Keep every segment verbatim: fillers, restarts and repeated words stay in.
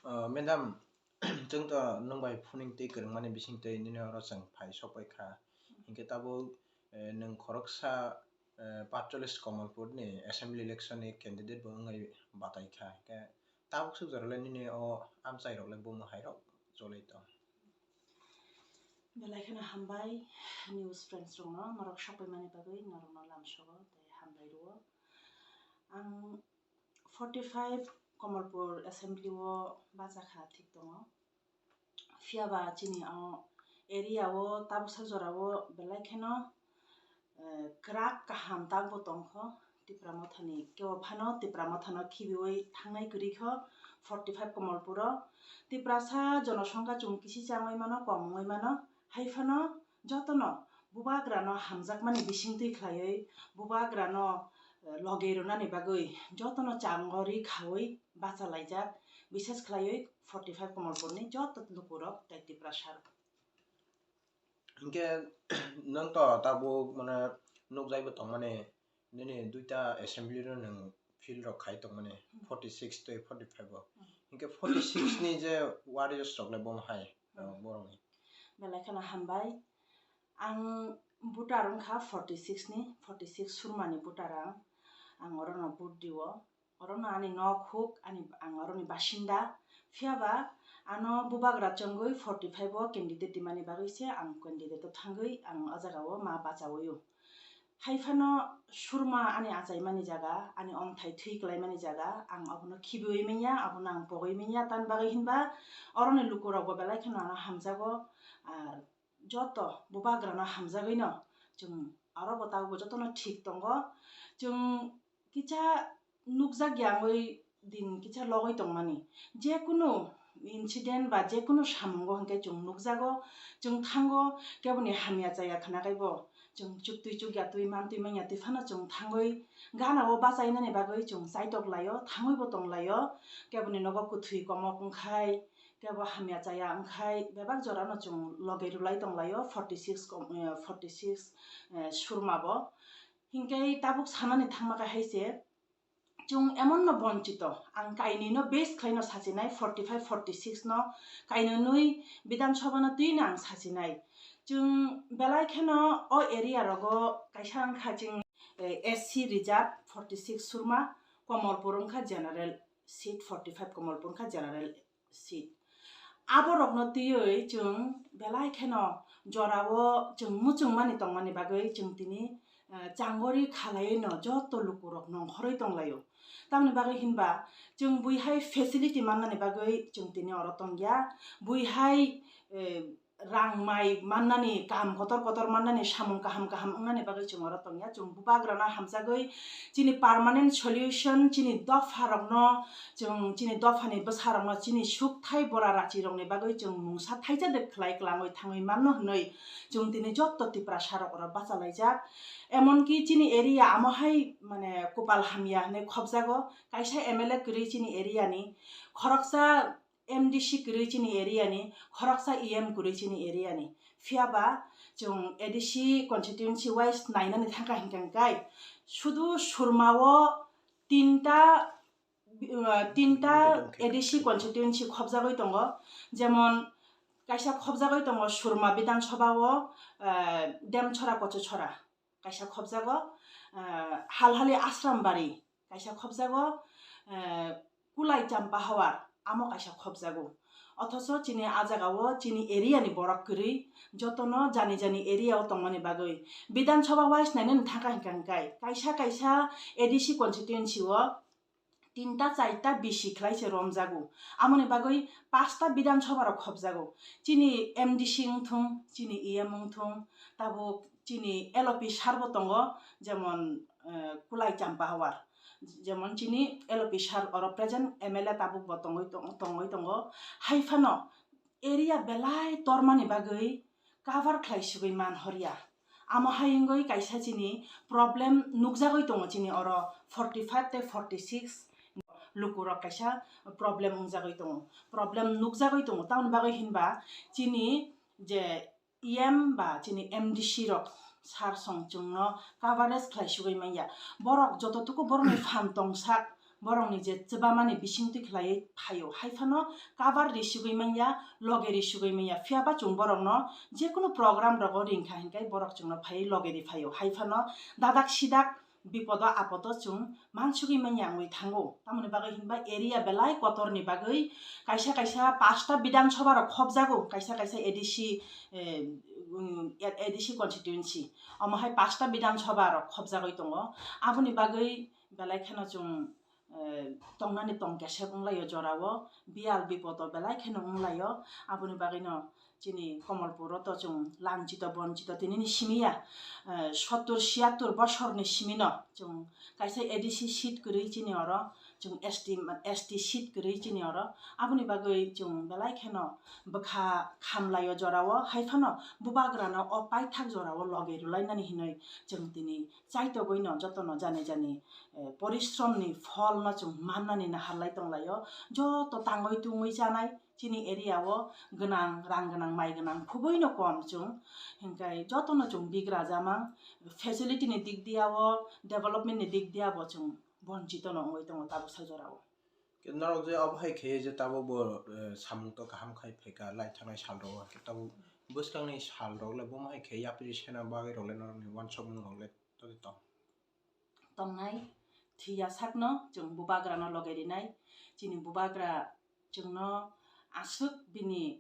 Uh, madam, chwng to nwng bai phuning twi kwrwngmani bising twi nini oro chwng phai sokpai kha. Hinkhe tabuk, eh, nwng khoroksa, eh, patchollis Kamalpur ni assembly election ni candidate bo wngwi batai kha. Hinkhe tabuk swk jorale nini o amchai rok le bumo hai rok cholai tong. Belai kheno hambai news friends rokno norok sokpaimani bagwi norokno lamsogo tei hambai rwo. Ang forty five Kamalpur assembly o bachakha thik tongo. Phiya ba chini o area o tabuksa jora o belai kheno, eh, kwrak kaham takbo tongkho. Tipra Mothani kebo phano Tipra Mothano khibiwi thangnai kwrwi kho forty five Kamalpuro. Tiprasa jonosongkha chwng kisi changwi mano, kom wngwi mano, hai phano jotono bubagrano hamjakmani bisingtwi khlaiwi bubagrano, eh, logi rwnani bagwi jotono changori khawi bachalaijak, bises khlaiwi forty five Kamalpurni joto lukurok tei Tiprasa rok. Hinkhe nwng to tabuk mane nukjaibo tongmani nini duita assembly no nwng field rok khai tongmani Hmm. forty six tei forty five o. Hmm. Hinkhe forty six ni je warriors rok le bomo hai, Hmm. uh, borokni. Belai kheno hambai. Ang voter wngkha forty six ni, forty six Surma ni voter ang. Ang orono vote diwo. Orono ani nok huk, ani, ang oroni basinda. Phiya ba ano bubagra chongwi forty five o candidate dimani bagwi se ang candidate o thangwi ang o jaga o ma bachawi o. Hai phano Surma ani achaimani jaga, ani omthai thwi klaimani jaga, ang abono khibiwi manya, abono ang pogwi manya, tan bagwi hinba oroni lukurok bo belai kheno ano hamjago, ar joto bubagrano hamjagwino chwng aro bo tabukbo jotono thik tongo. Chwng kisa nukjak ya wngwi din kisa logwi tongmani. Jekunu incident ba jekunu samungo hinkhe chwng nukjago, chwng thango, keboni hamya chaya khna kaibo chwng chuktwi chukya twi mantwi manya twi phano chwng thangwi gana o bachainani bagwi chwng chaitok laio, thangwibo tong laio, keboni nogo kwthwi komok wngkhai, kebo hamya chaya wngkhai bebak jorano chwng logi rwlai tong laio forty six kom-, eh, forty six, eh, Surma bo. Hinkhe tabuk sanani thangma khe hai se, chwng emon no bonchito, ang kainwi no base khlai no sachinai forty five forty six no, kainwi nwi Bidhan Sabha no twi no ang sachinai. Chwng belai kheno o area rogo kaisa wngkha chwng, eh, S C reserve forty six Surma, Komolpur wngkha general seat, forty five Komolpur wngkha general seat. Aborokno twiwi chwng belai kheno jorao chwng muchungmani tongmani bagwi chwng tini, eh, changori khalaiwi no joto lukurok nongkhorwi tonglaio. Tamoni bagwi hinba chwng buihai facility mannani bagwi chwng tini oro tongya. Buihai, eh, rang mai mannani, kaham kotor kotor mannani, samung kaham kaham wngnani bagwi chwng oro tongya. Chwng bubagrano hamjagwi chini permanent solution, chini dopharokno, chwng chini dophani bwsarokno chini sukthai bora rachirokni bagwi chwng mungsa thaisa de khlai klangwi thangwi manno hwnwi chwng tini jotto Tiprasarok oro bachalaijak. Emonki chini area amo hai mane kopal hamya hwnwi khopjago, kaisa M L A kwrwi chini area ni, khoroksa M D C kwrwi chini area ni, khoroksa E M kwrwi chini area ni. Phiya ba chwng A D C constituency wise nainani thangkha hinkhe kai sudu Surma o tinta, uh, tinta A D C constituency khopjagwi tongo. Jemon kaisa khopjagwi tongo Surma Bidhan Sabha o, uh, Demchora Kochachora kaisa khopjago, uh, Halhali Ashram Bari kaisa khopjago, eh, Kulai Champa Hawar, amo kaisa khopjago. Othoso chini a jagao chini area ni borok kwrwi, jotono jani jani area o tongmani bagwi Bidhan Sabha wise nainani thangkha hinkha hinkai kaisa kaisa A D C constituency o tinta charta bisi khlai se romjago. Amoni bagwi pasta Bidhan Sabha rok khopjago. Chini M D C wngthung, chini E M wngthung, tabuk chini L O P sir bo tongo, jemon, eh, Kulai Champa Hawar. Jemon chini L O P sir oro present M L A tabuk bo tongwi tong-, tongwi tongo. Hai phano area belai tormani bagwi cover khlai sugwi man horya. Amo hai wngwi kaisa chini problem nukjagwi tongo chini oro forty five tei forty six lukurok kaisa problem wngjagwi tongo, problem nukjagwi tongo. Tamoni bagwi hinba chini je E M ba chini M D C rok sir song chwngno coverage khlai sugwi manya. Borok joto tuku borokni phan tongsak, borokni je chwbamani bisingtwi khlaiwi phaio, hai phano cover risugwi manya, loge risugwi manya, phiya ba chwng borokno jekunu program rogo ringkha hinkhe borok chwngno phaiwi loge ri phaio, hai phano dadak sidak bipodo apodo chwng mansugwi manya wngwi thango. Tamoni bagwi hinba area belai kotorni bagwi kaisa kaisa pasta Bidhan Sabha rok khopjago, kaisa kaisa A D C, eh, um, A D C constituency, omo hai pasta Bidhan Sabha rok khopjagwi tongo. Aboni bagwi belai kheno chwng, eh, tongnani tong kesep wnglaio jorao, biyal bipodo belai kheno wnglaio. Aboni bagwino chini Komolpuro to chwng lanchito bonchito tinini simiya, eh, sottur siyattur bosorni simino chwng kaisa A D C seat kwrwi chini oro, chwng S T, S T seat kwrwi chini oro. Aboni bagwi chwng belai kheno bwkha khamlaio jorao, hai phano bubagrano o paithak jorao loge rwlainani hinwi chwng tini chaitogwino jotono jani jani, eh, porishramni pholno chwng mannani naharlai tonglaio. Joto tangwi tungwi chanai chini area o gwnang, rang gwnang, mai gwnang khubui no kom chwng, hinkhai joto no chwng bigra jamang, facility ni dik dia o, development ni dik dia bo chwng bonchito no wngwi tongo tabuk sa jora o. Norok je obo hai khe je tabuk bo, eh, samung to kaham khai phaikha lai thangnai sal rok o, tabuk bwskang ni sal rok le bomo hai khe yapri sena bagwi rok le norok ni uansukmung rok le tong tongnai thwiya sakno chwng bubagrano loge rinai. Chini bubagra chwngno aswk bini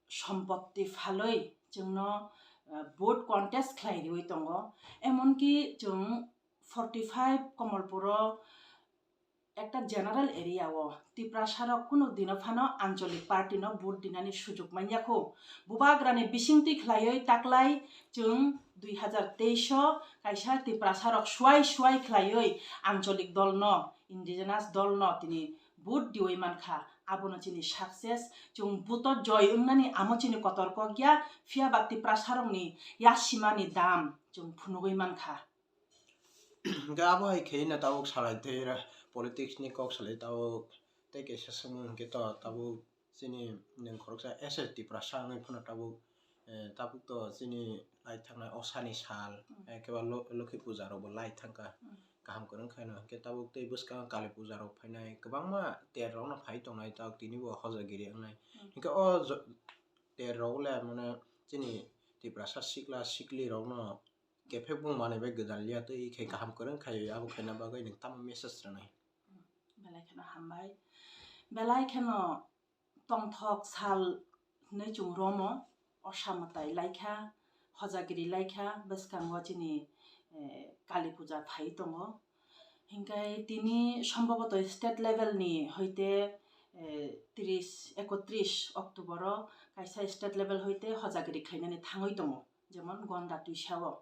sompotti phalwi chwngno, eh, vote contest khlai riwi tongo. Emonki chwng forty five Komolpuro ekta general area o Tiprasa rok kunu dino phano ancholik party no vote dinani sujok manya kho. Bubagrani bisingtwi khlaiwi taklai chwng dui hazar teis o kaisa Tiprasa rok suai suai khlaiwi ancholik dol no, indigenous dol no tini vote diwi mankha. Abono chini success, chwng vote o joy wngnani amo chini kotor kok ya, phiya ba Tiprasa rokni yasimani dam chwng phunugwi mankha. Hwnkhe abo hai khe no tabuk salai tei ra politics ni kok salai tabuk tei kaisa swngmung hwnkhe to tabuk chini nwng khoroksa S S Tiprasa wngwi phano tabuk, eh, tabuk to chini lai thangnai Osani sal, Mm. eh, khe ba Lo-, Lokhi puja rok bo lai thangkha. Mm. Kaham kwrwng khaino hwnkhe tabuk tei bwskango Kali puja rok phainai kwbangma ter rok no phai tongnai tabuk tini bo hojagiri wngnai. Mm. Hwnkhe o jo-, ter rok le mane chini Tiprasa sikla sikli rok no kephek bung manwi bai gwdal ya tei khe kaham kwrwng khai abo khaina bagwi nwng tamo message rwnai? Belai kheno hambai. Belai kheno tongthok sal hinwi chwng romo, osa mwtai laikha, hojagiri laikha, bwskango chini, eh, Kali puja phai tongo. Hinkhe tini sombhoboto state level ni hoite, eh, tris, ekotris October o kaisa state level hoite hojagiri khlainani thangwi tongo. Jemon Gonda twisa o.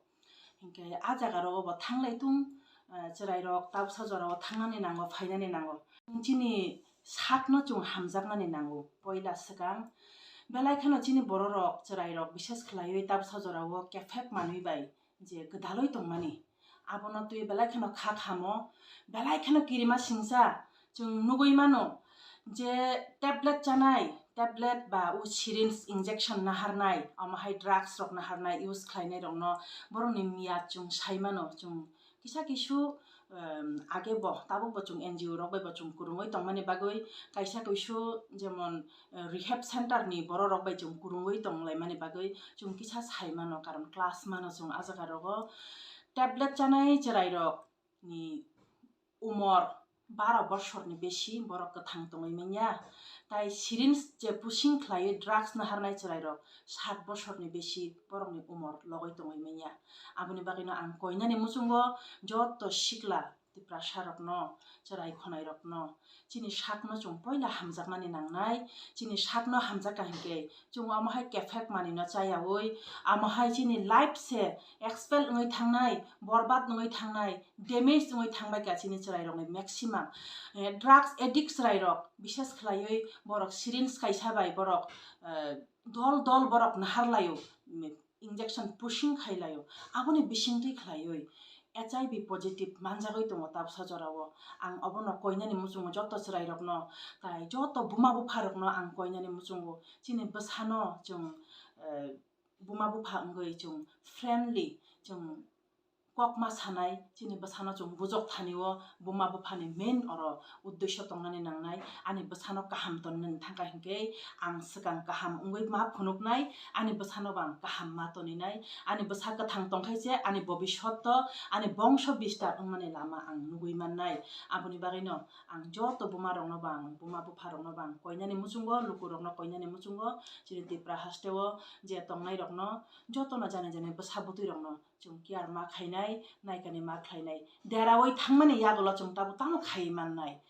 Hinkhe a jaga rogo bo thanglai tung, eh, chwrai rok tabsa jora o thangnani nango, phainani nango. Chini sakno chwng hamjaknani nango. Poila swkang belai kheno chini bororok, chwrairok bises khlaiwi tabsa jora o kephek manwi bai je gwdalwi tongmani. Abono twi belai kheno kha khamo, belai kheno kirima singsa. Chwng nugwi mano je tablet chanai, tablet ba o syringe injection naharnai, omo hai drugs rok naharnai, use khlainai rokno borokni miyat chwng sai mano. Chwng kisa kisu, em, age bo tabuk bo chwng N G O rok bai bo chwng kwrwngwi tongmani bagwi kaisa kuisu jemon, eh, rehab center ni borok rok bai chwng kwrwngwi tonglaimani bagwi chwng kisa sai mano, karon class mano chwng a jaga rogo tablet chanai chwrai rok ni umor baro bosorni besi borok kwthang tongwi manya, tai syringe je pushing khlaiwi drugs naharnai chwrairok sat bosorni besi borokni umor logwi tongwi manya. Aboni bagwino ang koinani muchungo joto sikla Tiprasa rokno, chwrai khonai rokno, chini sakno chwng poila hamjaknani nangnai. Chini sakno hamjakka hinkhe chwng omo hai kephek manwino chayaui, amo hai chini life se expel wngwi thangnai, borbad wngwi thangnai, damage wngwi thangbai kha chini chwrairokni maximum. Eh, drugs addict chwrairok bises khlaiwi borok syringe kaisa bai borok, eh, dol dol borok naharlaio, mm, injection pushing khailaio, aboni bisingtwi khlaiwi H I V positive manjagwi tongo tabsa jorao. Ang obono koinani muchungo joto chwrairokno, tai joto buma bupharokno ang koinani muchungo chini bwsano chwng, eh, buma bupha wngwi chwng friendly, chwng kokma sanai, chini bwsano chwng bujok thani o buma buphani main oro uddesyo tongnani nangnai, ani bwsano kaham tongnani thangkha hinkhe ang swkang kaham wngwi ma phunuknai, ani bwsano bo ang kaham ma toninai, ani bwsa kwthang tongkhai se ani bobishoto, ani bongso bistar wngmani lama ang nugwi mannai. Aboni bagwino ang joto buma rokno bo ang, buma bupha rokno bo ang koinani muchungo, luku rokno koinani muchungo, chini Tipra haste o je tongnai rokno jotono jani jani bwsa bwtwi rokno chwng care ma khainai, naikani ma khlainai. Deraui thangmani yagulo chwng tabuk tamo khaiwi mannai.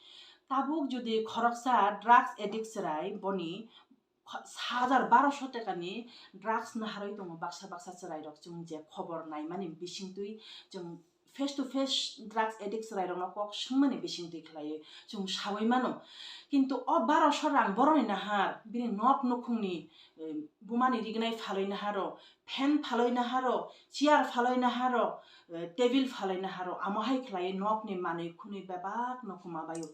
Tabuk jodi khoroksa drugs addict chwrai boni kho-, sa hajar barosho tekani drugs naharwi tongo baksa baksa chwrairok, chwng je khobor naimani bisingtwi chwng face to face drugs addict chwrairokno kok swngmani bisingtwi khlaiwi chwng saui mano. Kintu o barosho rang boroni nahar, bini nok nukhungni, eh, bumani rignai phalwi naharo, fan phalwi naharo, chair phalwi naharo, eh, table phalwi naharo, amo hai khlaiwi nokni manwi khwnwi bebak no kwma baio.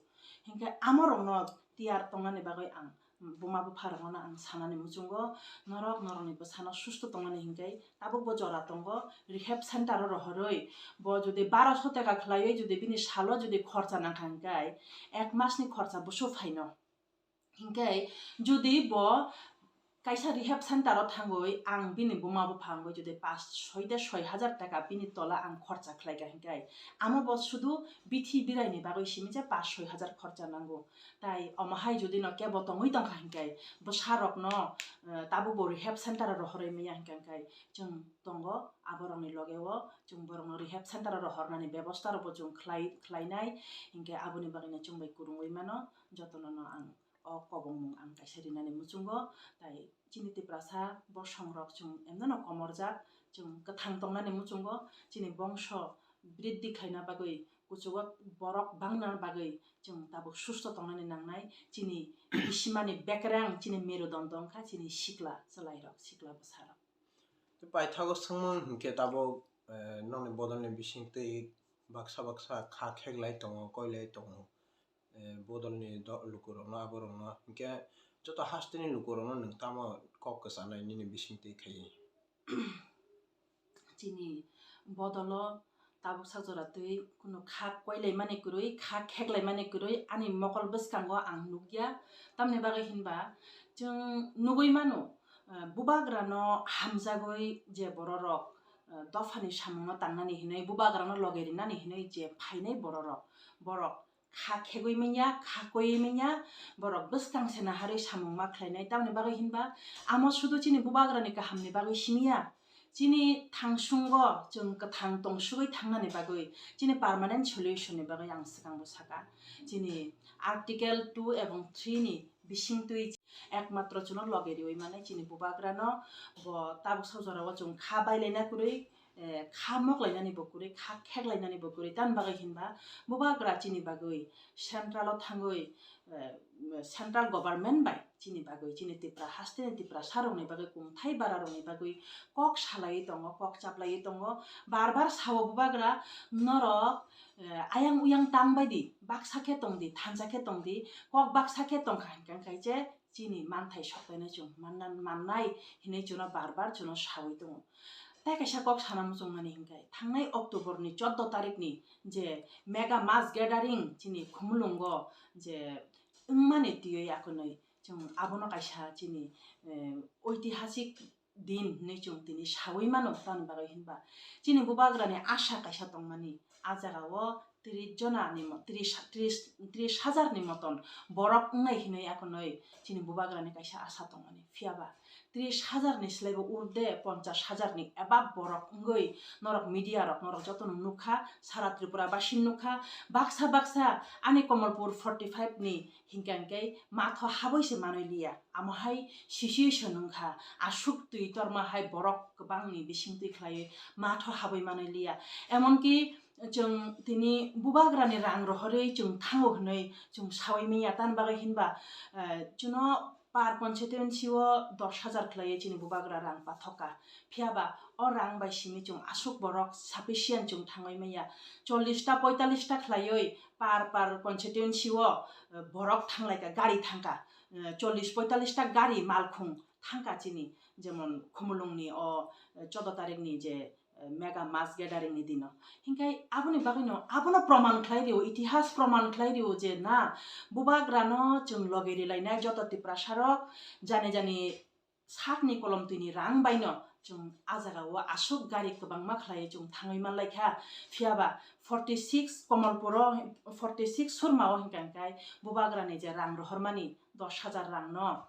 Hinkhe amorokno tiyar tongnani bagwi ang buma bupharokno ang sanani muchungo, norok norokni bwsano susto tongnani hinkhe tabukbo jora tongo, rehab center o rohorwi bo jodi barosho taka khlaiwi jodi bini salo jodi khorcha nangkha hinkhe ek masni khorcha busu phaino. Hinkhe jodi bo kaisa rehab center o thangwi ang bini buma bupha wngwi jodi pas soi de soi hajar taka bini tola ang khorcha khlaikha hinkhe amo bo sudu bithi biraini bagwi simi je pas soi hajar khorcha nango. Tai omo hai jodi no kebo tongwi tongkha hinkhe bwsarokno, eh, tabukbo rehab center o rohorwi manya hinkhe, hinkhe chwng tongo aborokni logeo, chwng borokno rehab center o rohornani bebosta rokbo chwng khlai, khlainai, hinkhe aboni bagwino chwng bai kwrwngwi mano, jotono no ang o kobongmung ang kaisa rinani muchungo, tai chini Tiprasa bosongrok chwng emnono komorjak, chwng kwthang tongnani muchungo, chini bongso briddhi khlaina bagwi, kuchugo borok bangna bagwi chwng tabuk susto tongnani nangnai, chini bisimani bekereng, chini merudondo wngkha chini sikla chwlairok, sikla bwsarok. Tei paithago swngmung hinkhe tabuk, eh, nokni bodolni bisingtwi baksa baksa kha kheklai tongo, koilai tongo. Eh, bodolni do-, lukurokno, aborokno, hinkhe joto hasteni lukurokno nwng tamo kok kwchanai nini bisingtwi khaiwi? Chini bodolo tabuksa jora twi kunu kha koilaimani kwrwi, kha kheklaimani kwrwi ani mokol bwskango ang nukya. Tamni bagwi hinba chwng nugwi mano, eh, bubagrano hamjagwi je bororok, eh, dophani samungno tangnani hinwi, bubagrano loge rinani hinwi je phainai bororok, borok kha khegwi manya, kha koiwi manya, borok bwskang se naharwi samung ma khlainai. Tamni bagwi hinba amo sudu chini bubagrani kahamni bagwi simiya, chini thangsungo chwng kwthang tongsugwi thangnani bagwi, chini permanent solution ni bagwi ang swkangbo saka. Chini Article two ebong three ni bisingtwi ekmatro chwngno loge riwi mane chini bubagrano bo tabuksa jorao chwng kha bailaina kwrwi, eh, kha moklainani bo kwrwi, kha kheklainani bo kwrwi. Tamni bagwi hinba bubagra chini bagwi central o thangwi, eh, central government bai chini bagwi, chini Tipra hasteni Tiprasarokni bagwi, kungthai bararokni bagwi kok salaiwi tongo, kok chaplaiwi tongo. Bar bar sao bubagra, norok, eh, ayang uyang tang bai di, baksa khe tong di, thansa khe tong di, kok baksa khe tongkha hinkhe, hinkhe je chini manthai soklainai chwng manna-, mannai hinwi chwngno bar bar chwngno sawi tongo. Tai kaisa kok sana muchungmani hinkhe, thangnai October ni chordo tarikh ni je mega mass gathering chini Khumulwngo je wngmani twiwi akonwi chwng abono kaisa chini, eh, oitihasik din hinwi chwng tini sawi mano. Tamni bagwi hinba chini bubagrani asa kaisa tongmani, a jagao tris jona ni mo-, tris, tris, tris hajar ni moton borok wngnai hinwi akonwi chini bubagrani kaisa asa tongmani. Phiyaba tris hajar ni slaibo urde ponchas hajar ni above borok wngwi norok media rok norok jotono nukha, sara Tripura basi nukha, baksa baksa ani Komolpur forty five ni hinkhe hinkhe matho habwi se manwi liya. Amo hai situation wngkha, aswk twi torma hai borok kwbangni bisingtwi khlaiwi matho habwi manwi liya. Emonki chwng tini bubagrani rang rohorwi chwng thango hwnwi chwng sawi manya. Tamni bagwi hinba, eh, chwngno per constituency o dos hajar khlaiwi chini bubagra rang pathokha. Phiyaba o rang bai simi chwng aswk borok sufficient chwng thangwi manya. Chollish ta, poitallish ta khlaiwi per, per constituency o, eh, borok thanglaikha, gari thangkha. Eh, chollish poitallish ta gari malkhung thangkha chini, jemon Khumulwngni o, eh, chordo tarikh ni je eh, mega mass gathering ni dino. Hinkhai aboni bagwino abono proman khlai rio, itihas proman khlai rio je na, bubagrano chwng loge rilainai joto Tiprasa rok jani jani sakni kolomtwini rang baino chwng a jagao aswk gari kwbangma khlai chwng thangwi manlaikha. Phiyaba forty six Komolpuro, forty six Surmao hinkhai bubagrani je rang rohormani dos hajar rangno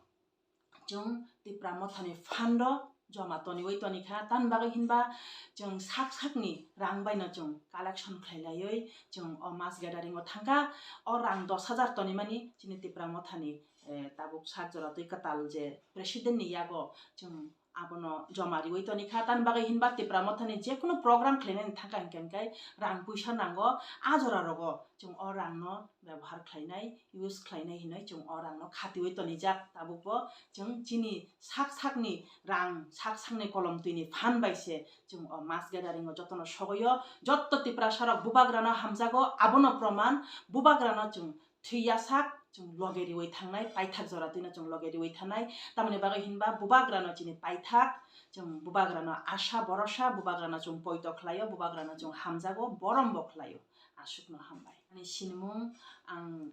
chwng Tipra Mothani fund o joma toniwi tonikha. Tamni bagwi hinba chwng sak sakni rang baino chwng collection khlailaiwi chwng o mass gathering o thangkha. O rang dos hajar tonimani chini Tipra Mothani, eh, tabuk sak jora twi kwtal je president ni yago chwng abono joma riwi tonikha. Tamni bagwi hinba Tipra Mothani jekunu program khlainani thangkha hinkhe hinkhe rang puisa nango, a jora rogo chwng o rangno bebohar khlainai, use khlainai hinwi chwng o rangno khatiwi tonijak. Tabukbo chwng chini sak sakni rang, sak sakni kolomtwini fund bai se chwng o mass gathering o jotono sogoio. Jotto Tiprasa rok bubagrano hamjago, abono proman. Bubagrano chwng thwiya sak chwng loge riwi thangnai, paithak jora twino chwng loge riwi thangnai. Tamoni bagwi hinba bubagrano chini paithak, chwng bubagrano asha borosa, bubagrano chwng poito khlaio, bubagrano chwng hamjago, borom bo khlaio. Aswkno hambai. Ani sinimung ang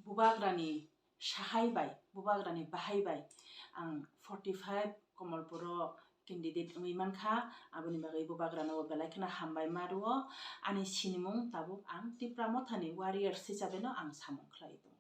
bubagrani sahai bai, bubagrani bahai bai ang forty five Komolpuro candidate wngwi mankha, aboni bagwi bubagrano belai kheno hambai ma rwo. Ani sinimung tabuk ang Tipra Mothani warriors hisabeno ang samung khlai tongo.